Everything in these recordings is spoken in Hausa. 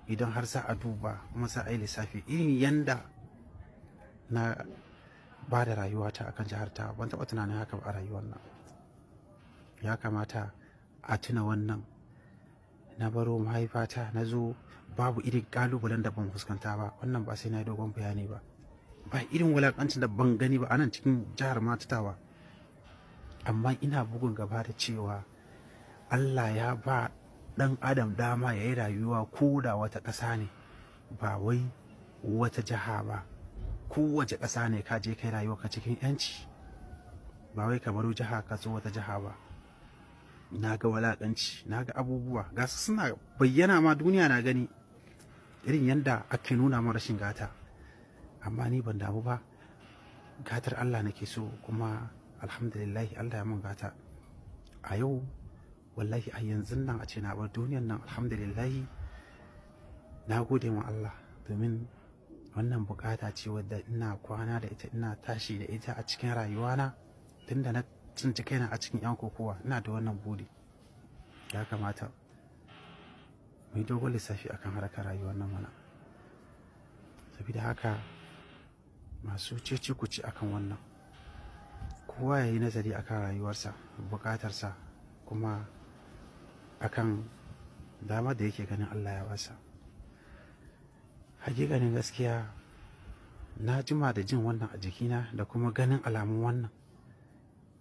idan har za a duba kuma za a yi lissafi irin yanda na ba da rayuwata akan jihar ta, ban taɓa tunanin haka ba a rayuwar nan. Ya kamata a tuna wannan. Na baro mahaifata na zo, babu irin ƙalubalen da ban fuskanta ba. Wannan ba sai na yi dogon bayani ba. Ba irin wulakancin da ban gani ba a nan cikin jihar Matatawa. Amma ina bugun gaba da cewa Allah ya ba ɗan adam dama ya yi rayuwa ko da wata ƙasa ne, ba wai wata jiha ba. Kowace ƙasa ne ka je kai rayuwa ka cikin yanci, ba wai ka baro jiha ka zo wata jiha ba. Na ga walakanci, na ga abubuwa ga su suna bayyana ma duniya na gani irin yadda ake nuna min rashin gata. Amma ni ban damu ba, gatar Allah nake so, kuma alhamdulillah Allah ya mun gata. A yau wallahi a yanzu nan a ce na bar duniyan nan, alhamdulillah na gode ma Allah, domin wannan bukata ce wadda ina kwana da ita, ina tashi da ita a cikin rayuwana tunda na tsinci kaina a cikin yan kokowa. Ina da wannan buri. Ya kamata mu yi dogon lissafi akan harkar rayuwar nan mana. Saboda haka masu cece kuci akan wannan, kowa ya yi nazari akan rayuwarsa, bukatarsa, kuma akan dama da yake ganin Allah ya basa. Hakikanin gaskiya na jima da jin wannan a jikina da kuma ganin alamun wannan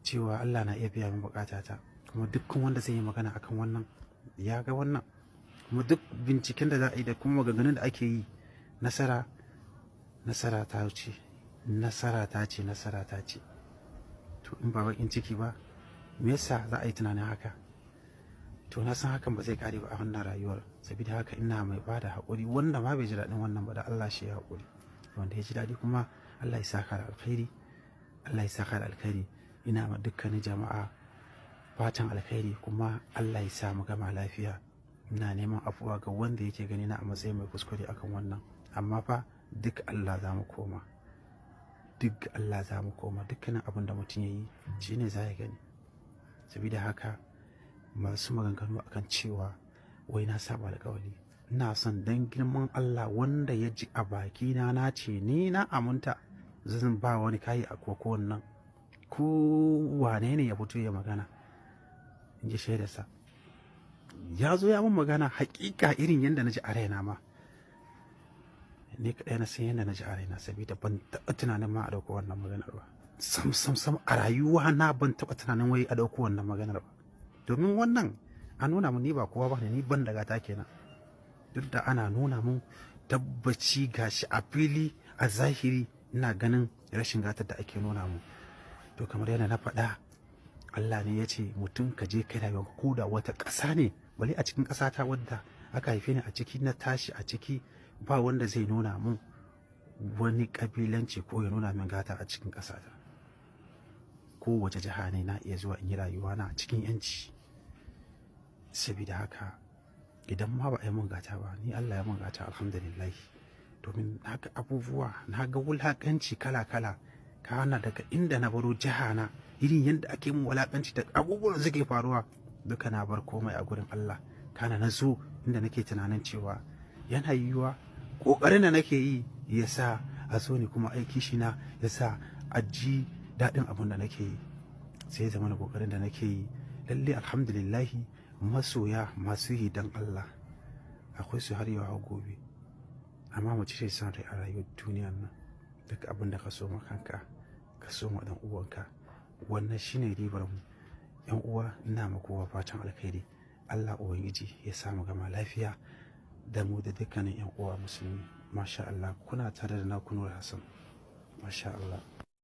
cewa Allah na iya biya min bukatata. Kuma dukkan wanda zai yi magana akan wannan ya ga wannan, kuma duk binciken da za a yi da kuma maganganun da ake yi, nasara, nasara ta ce, nasara ta ce, nasara ta ce. To in ba bakin ciki ba, me yasa za a yi tunanin haka? To na san hakan ba zai kare ba a wannan rayuwar. Saboda haka ina mai bada haƙuri, wanda ma bai ji daɗin wannan ba, da Allah shi ya haƙuri. Wanda ya ji daɗi kuma Allah ya saka da alkhairi, Allah ya saka da alkhairi. Ina ma dukkanin jama'a fatan alkhairi, kuma Allah ya sa mu gama lafiya. Ina neman afuwa ga wanda yake gani na a matsayin mai kuskure akan wannan, amma fa duk Allah za mu koma, duk Allah za mu koma. Dukkanin abin da mutum ya yi shine za ya gani. Saboda haka masu maganganu akan cewa wai na saba alƙawari, ina son dan girman Allah wanda ya ji a bakina na ce ni na aminta zan ba wani kayi a kokon nan, ko wane ne ya fito ya magana in ji shaidarsa. Ya zo ya mun magana hakika irin yadda na ji a raina ma, ni kaɗai na san yadda na ji a raina, saboda ban taɓa tunanin ma a ɗauko wannan maganar ba. Sam sam sam, a rayuwa na ban taɓa tunanin wai a ɗauko wannan maganar ba, domin wannan an nuna mun ni ba kowa ba ne, ni ban da gata kenan. Duk da ana nuna mun tabbaci gashi a fili a zahiri, ina ganin rashin gatar da ake nuna mu. To kamar yadda na faɗa, Allah ne ya ce mutum ka je kai rayuwa ko da wata ƙasa ne, bale a cikin ƙasa ta wadda aka haife ni a ciki, na tashi a ciki, ba wanda zai nuna mun wani ƙabilanci ko ya nuna min gata a cikin ƙasata. Kowace jiha ne na iya zuwa in yi rayuwa na cikin yanci. Saboda haka idan ma ba a yi mun gata ba, ni Allah ya mun gata, alhamdulillah. Domin na ga abubuwa, na ga wulaƙanci kala-kala. Kana daga inda na baro jiha na, irin yadda ake mun wulaƙanci da abubuwan da suke faruwa duka, na bar komai a gurin Allah. Kana na zo inda nake tunanin cewa yana yiwuwa ƙoƙarin da nake yi ya sa a so ni, kuma aiki shi na ya sa a ji daɗin abin da nake yi. Sai zama na ƙoƙarin da nake yi lalle alhamdulillahi, masoya masu yi don Allah akwai su har yau har gobe. Amma mu cire son rai a rayuwar duniyar nan. Duk abin da ka so ma kanka, ka so ma dan uwanka, wannan shine ribar mu. Yan uwa, ina ma kowa fatan alkhairi. Allah ubangiji ya sa mu gama lafiya da mu da dukkanin yan uwa musulmi. Masha Allah, kuna tare da naku Nura Hassan. Masha Allah.